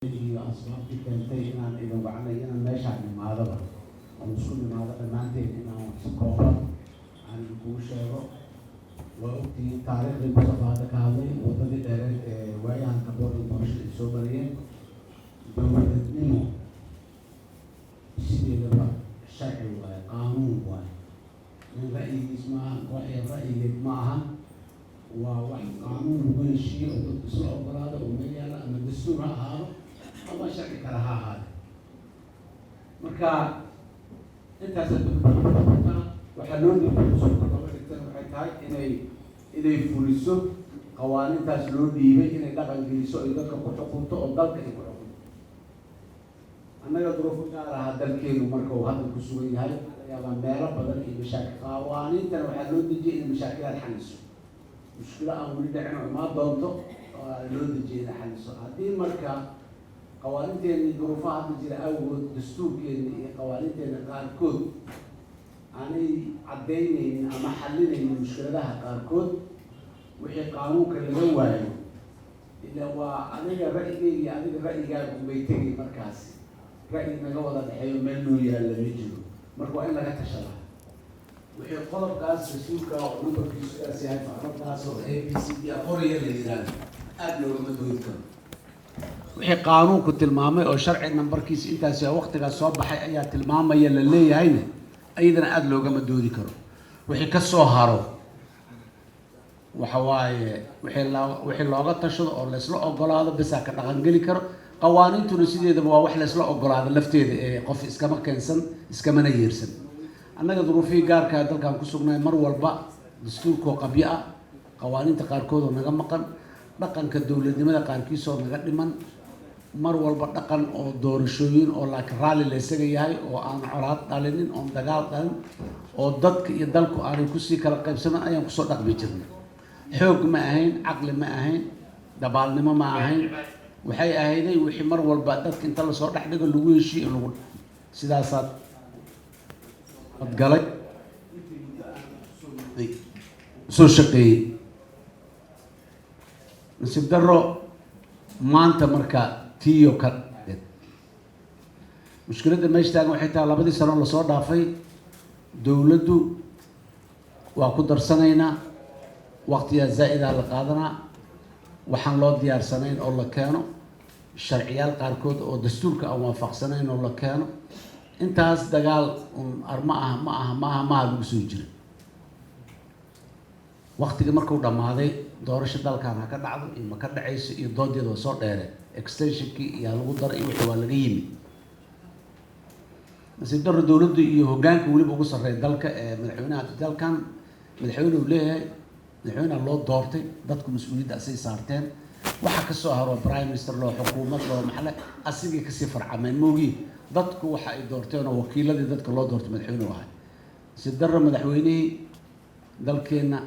Iyo asbaabtii keentay inaan idin wacnay, inaan meeshaan nimaadaba oon isku nimaado dhammaanteen, inaan si kooban aan idinkugu sheego. Waa ogtihiin taariikhdii Mustafa hadda ka hadlay, waddadii dheereed ee waayahan kaboorda doorashada ay soo mariyeen. Dowladnimo sideedaba sharci waaye, qaanuun waaye. Nin ra'yigiis ma ahan, koox ra'yigeed ma ahan, waa wax qaanuun lagu heshiiye oo dadku isla ogolaado oo meel yaalla, ama dastuur ha ahaado ama sharci kale ha ahaado. Marka intaas waxaa loo dhiibay, dastuurka looga dhigtana waxay tahay inay fuliso qawaanintaas loo dhiibay, inay dhaqan geliso, ay dadka ku xukunto oo dalka ay ku xukunto. Annaga duruufo gaar ahaa dalkeenu marka uu hadda ku sugan yahay, laga yaabaa meelo badan iyo mashaakil. Qawaaniintana waxaa loo dejiyay inay mashaakilaad xaliso, mushkilo aan weli dhicin oo imaan doonto loo dejiyay inay xaliso. Haddii marka qawaaninteeni duruufaha hadda jira awgood, dastuurkeeni iyo qawaaninteena qaarkood aanay caddaynaynin ama xalinaynin mushkiladaha qaarkood, wixii qaanuunka laga waayo, ila waa aniga ra'yigeyga iyo adiga ra'yigaaga unbay tegay. Markaasi ra'yi naga wada dhexeeyo meel noo yaalla ma jiro. Marka waa in laga tashadaa wixii qodobkaas dastuurka oo numbarkiisu kaas yahay, faqradaas oo A B C D qoraya la yidhaahdo, aada loogama doodi karo. Wixii qaanuunku tilmaamay oo sharci nambarkiisa intaas yaa waqtigaas soo baxay ayaa tilmaamaya la leeyahayna, ayadana aada loogama doodi karo. Wixii ka soo haro waxa waaye wixii looga tashado oo laysla ogolaado bisaa ka dhaqangeli karo. Qawaaniintuna sideedaba waa wax laysla ogolaado lafteeda ee qof iskama keensan, iskamana yeersan. Annaga duruufihii gaarkaa dalkan ku sugnaay, mar walba dastuurkoo qabyo ah, qawaaniinta qaarkood oo naga maqan, dhaqanka dowladnimada qaarkiis oo naga dhiman, mar walba dhaqan oo doorashooyin oo laakiin raalli la isaga yahay oo aan colaad dhalinin, oon dagaal dhalin, oo dadka iyo dalku aanay kusii kala qaybsaman ayaan kusoo dhaqmi jirnay. Xoog ma ahayn, caqli ma ahayn, dabaalnimo ma ahayn, waxay ahayday wixii mar walba dadka inta lasoo dhex dhigo lagu heshiiyo in lagu sidaasaad galay soo shaqeeyey. Nasiib darro, maanta marka tiyo ka mushkiladda meesha taagan waxay tahay, 2dii sano lasoo dhaafay dowladdu waa ku darsanaynaa, waqtiyaa zaa-idaa la qaadanaa, waxaan loo diyaarsanayn oo la keeno, sharciyaal qaarkood oo dastuurka aan waafaqsanayn oo la keeno. Intaas dagaal un arma ah ma aha ma aha maaha lagu soo jiray. Waqtigii markuu dhammaaday, doorasho dalkan ha ka dhacdo iyo ma ka dhacayso iyo doodeeda waa soo dheere, extensionkii iyo lagu daray iyo wixii waa laga yimid. Nasiib darro, dowladdu iyo hoggaanka weliba ugu sarreeya dalka ee madaxweynaha dalkan, madaxweyne uu leeyahay, madaxweyneha loo doortay, dadku mas-uuliyadda asay saarteen. Waxa kasoo haro prime minister loo, xukuumad loo, maxle asigii kasii farcameen moogiin. Dadku waxa ay doorteen oo wakiiladii dadka loo doortay madaxweyne u ahay. Nasiib darro, madaxweynihii dalkeenna,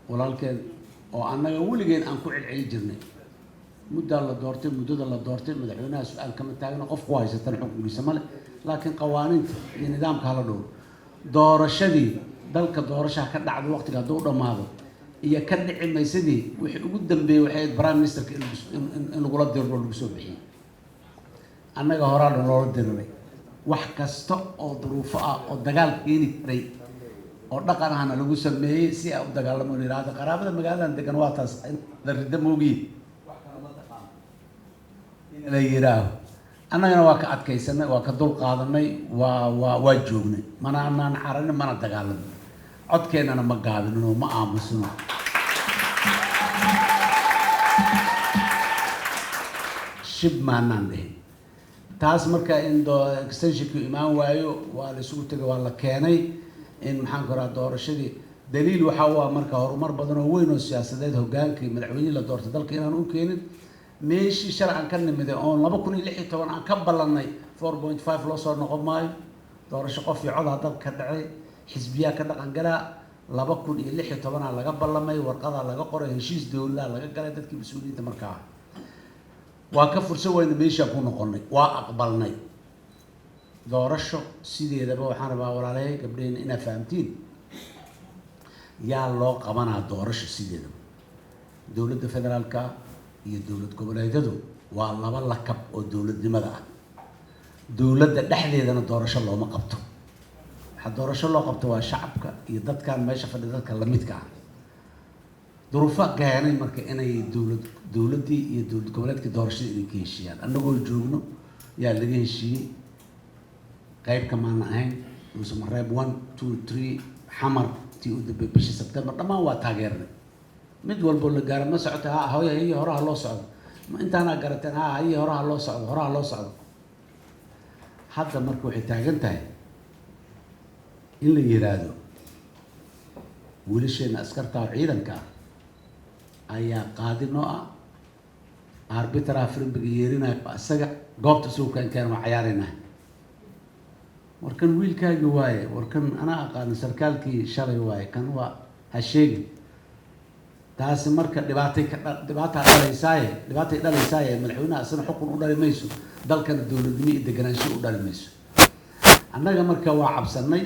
walaalkeen oo annaga weligeen aan ku celceli jirnay, muddaa la doortay, muddada la doortay madaxweynaha su-aal kama taagna, qof ku haysatana xukunkiisa male, laakiin qawaaniinta iyo nidaamka hala dhowro. Doorashadii dalka doorashaha ka dhacda, waqtiga hadduu dhammaado iyo ka dhici maysadii, wixii ugu dambeeyey waxay ahayd prime ministerka in lagula diriro, lagu soo bixiyey. Annaga horaa dhan loola diriray wax kasta oo duruufo ah oo dagaal keeni karay oo dhaqan ahna lagu sameeyey si ay u dagaalamo la yidhahdo qaraabada magaaladan degan waa taas la ridda moogiye, wax kale ma taqaano in la yidhaaho. Annagana waa ka adkaysanay, waa ka dul qaadanay, waa joognay, mana anaan cararin, mana dagaalamin, codkeennana ma gaabinin oo ma aamusino, shib maanaan dhihin. Taas marka in extensionku imaan waayo, waa la isugu tegay, waa la keenay in maxaan ku rahaa doorashadii. Daliil waxaa u ah marka horumar badan oo weyn oo siyaasadeed hogaankii madaxweynihii la doortay dalka inaan u keenin meeshii shalay aan ka nimiday oon 2016 aan ka ballannay 4.5 loo soo noqon maayo, doorasho qof iyo codaa dalka ka dhacay, xisbiyaa ka dhaqan galaa. 2016aa laga ballamay, warqadaa laga qoray, heshiis dowladaa laga galay dadkii mas-uuliyiinta. Markaa waa ka furso wayna meeshaan ku noqonnay, waa aqbalnay doorasho. Sideedaba waxaan rabaa, walaalahay gabdhaheyna, inaad fahamtiin yaa loo qabanaa doorasho. Sideedaba dowladda federaalka iyo dowlad goboleedyadu Waa laba lakab oo dowladnimada ah. Dowladda dhexdeedana doorasho looma qabto. Waxaa doorasho loo qabto waa shacabka iyo dadkan meesha fadhiya, dadka lamidka ah. Duruufo keenay marka inay dowladdii iyo dowlad goboleedkii doorashada inay ka heshiiyaan, annagoo joogno yaa laga heshiiyey. Qayb kamaana ahayn. Dhuusamareeb 1, 2, 3, Xamar tii u dambey bishii Sebtembar, dhammaan waa taageernay. Mid walbo la gaaro ma socoto, ha hooya haye, horaha loo socdo. Ma intaanaa garateen? Ha haye, horaha loo socdo, horaha loo socdo. Hadda marka waxay taagan tahay in la yiraahdo wiilasheena askarta oo ciidanka ah ayaa qaadi noo ah, arbitraa firimbiga yeerinaya, isaga goobta isugu keenkeen, waa cayaaraynaa. Warkan wiilkaagi waaye, warkan anaa aqaano, sarkaalkii shalay waaye, kan waa ha sheegin. Taasi marka dhibaatay ka dhibaataa dhalaysaaye, dhibaatay dhalaysaaye. Madaxweynaha isna xukun u dhali mayso, dalkana dowladnimo iyo deganaansho u dhali mayso. Annaga marka waa cabsanay.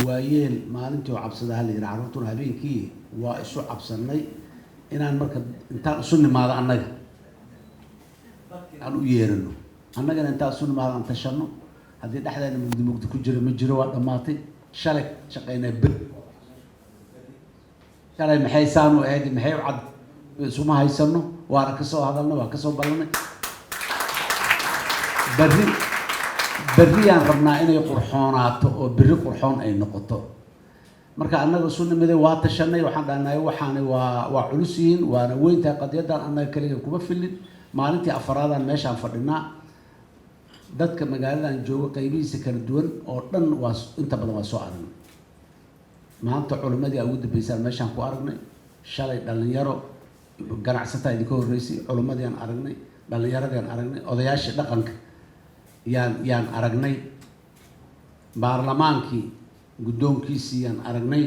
Waayeel maalintii oo cabsada hala yidhi, carruurtuna habeenkii. Waa isu cabsanay inaan marka intaan isu nimaado annaga aan u yeerano, annagana intaan isu nimaado aan tashano. Haddii dhexdeena mugdi mugdi ku jira, ma jiro, waa dhammaatay. Shalay shaqaynaa, ber shalay maxay saanu ahayd, maxay u cad, isuma haysano. Waana kasoo hadalnay, waa kasoo ballanay. Berri berriyaan rabnaa inay qurxoonaato oo berri qurxoon ay noqoto. Marka annaga isu nimiday, waa tashanay. Waxaan dhahnay waxaani waa culus yihiin, waana weyntahay qadiyaddan, annaga keliga kuma filin. Maalintii afaraadaan meeshaan fadhinaa. Dadka magaaladan jooga qaybihiisa kala duwan oo dhan waa inta badan waa soo aragnay. Maanta culimmadii aa ugu dambeysaan meeshaan ku aragnay. Shalay dhalinyaro ganacsataa idinka horreysay. Culimmadii aan aragnay, dhalinyaradii aan aragnay, odayaashii dhaqanka yaan aragnay, baarlamaankii guddoonkiisii yaan aragnay,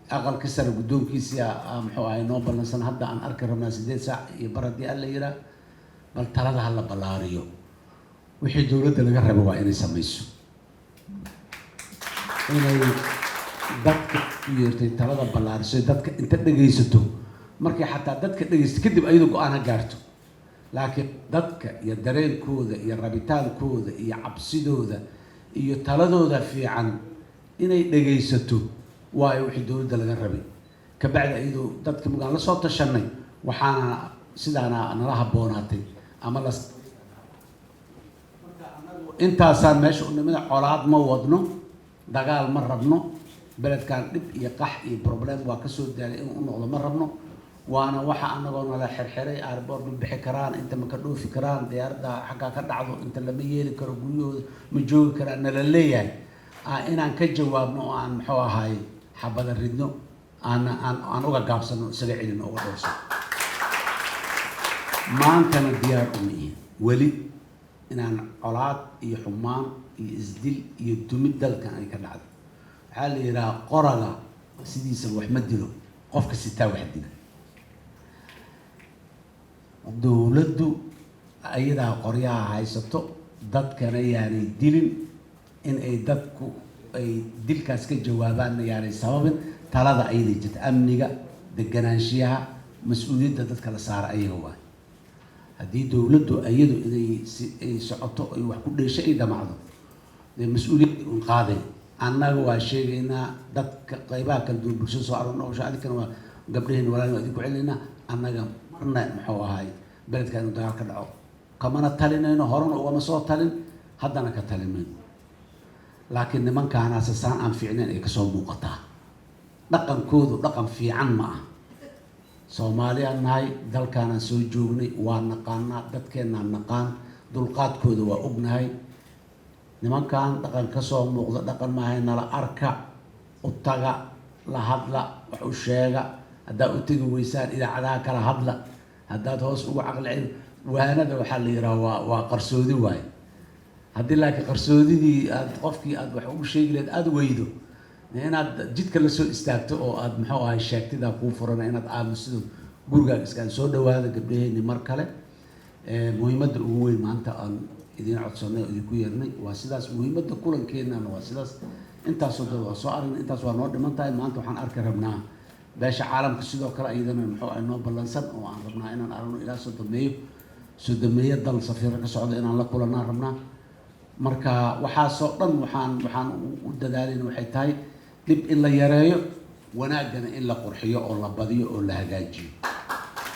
aqalka sare guddoonkiisii muxuu ahay noo ballansan. Hadda aan arki rabnaa 8 saac iyo bar haddii Alla yiraa. Bal talada ha la ballaariyo. Wixii dowladda laga rabo waa inay samayso, inay dadka u yeertay, talada ballaariso, dadka inta dhegaysato. Markay xataa dadka dhegaysto kadib, ayadu go-aan ha gaarto. Laakiin dadka iyo dareenkooda iyo rabitaankooda iyo cabsidooda iyo taladooda fiican inay dhegaysato waayo wixii dowladda laga rabay. Kabacdi iyadoo dadka mugaan la soo tashanay, waxaana sidaana nala habboonaatay ama la intaasaan meesha u nimid. Colaad ma wadno, dagaal ma rabno. Beledkan dhib iyo qax iyo problem waa kasoo daalay, inuu u noqdo ma rabno. Waana waxa anagoo nala xirxiray, airport ma bixi karaan, inta ma ka dhoofi karaan, diyaaradda xaggaa ka dhacdo, inta lama yeeli karo, guryahooda ma joogi karaan nala leeyahay. Inaan ka jawaabno oo aan muxuu ahaay xabada ridno, aan uga gaabsano, isaga celino, uga dhowrso, maantana diyaar uma ihin weli inaan colaad iyo xumaan iyo isdil iyo dumid dalkan ay ka dhacdo. Waxaa la yidhaha qoraga sidiisaba wax ma dilo, qofka sitaa wax dila. Dowladdu ayadaa qoryaha haysato, dadkana yaanay dilin. In ay dadku ay dilkaas ka jawaabaanna yaanay sababin. Talada ayaday jirta, amniga, deganaanshiyaha, mas-uuliyadda dadka la saara ayaga waay. Haddii dowladdu iyadu inay si ay socoto, ay wax ku dheesho, ay damacdo, dee mas-uuliyadda un qaaday. Annaga waa sheegaynaa dadka qaybaha kala duwan bulshada soo aragno. Adinkana waa gabdhaheen, walaalin, waa idinku celinaynaa. Annaga marna muxuu ahay beledka inuu dagaal ka dhaco kamana talinayno, horena ugama soo talin, haddana ka talimayno. Laakiin nimankaana sasaan aan fiicnayn ay kasoo muuqataa. Dhaqankoodu dhaqan fiican ma ah. Soomaaliyaan nahay, dalkaanaan soo joognay, waa naqaanaa dadkeennaan, naqaan dulqaadkooda, waa ognahay. Nimankan dhaqan kasoo muuqda dhaqan maahay. Nala arka, u taga, la hadla, wax u sheega. Haddaad u tegi weysaan, idaacadaha kala hadla. Haddaad hoos ugu caqli celin, waanada waxaa la yidhaha waa qarsoodi waaye. Haddii laakiin qarsoodidii aad qofkii aad wax ugu sheegi lahayd aada weydo, inaad jidka la soo istaagto oo aad muxuu ahay sheegtidaa kuu furana, inaad aamusido gurigaaga iskaan. Soo dhawaada gabdhaheeni mar kale. Muhiimadda ugu weyn maanta aan idiin codsanay oo idinku yeernay waa sidaas. Muhiimadda kulankeenana waa sidaas. Intaasoo dad waa soo aragnay, intaas waa noo dhiman tahay. Maanta waxaan arki rabnaa beesha caalamka sidoo kale, iyadana muxuu ahay noo ballansan oo aan rabnaa inaan aragno ilaa soo dambeeyo. 30-meeyo dal safiiro ka socda inaan la kulanaan rabnaa. Marka waxaasoo dhan waxaan u dadaalayna waxay tahay dhib in la yareeyo, wanaaggana in la qurxiyo oo la badiyo oo la hagaajiyo.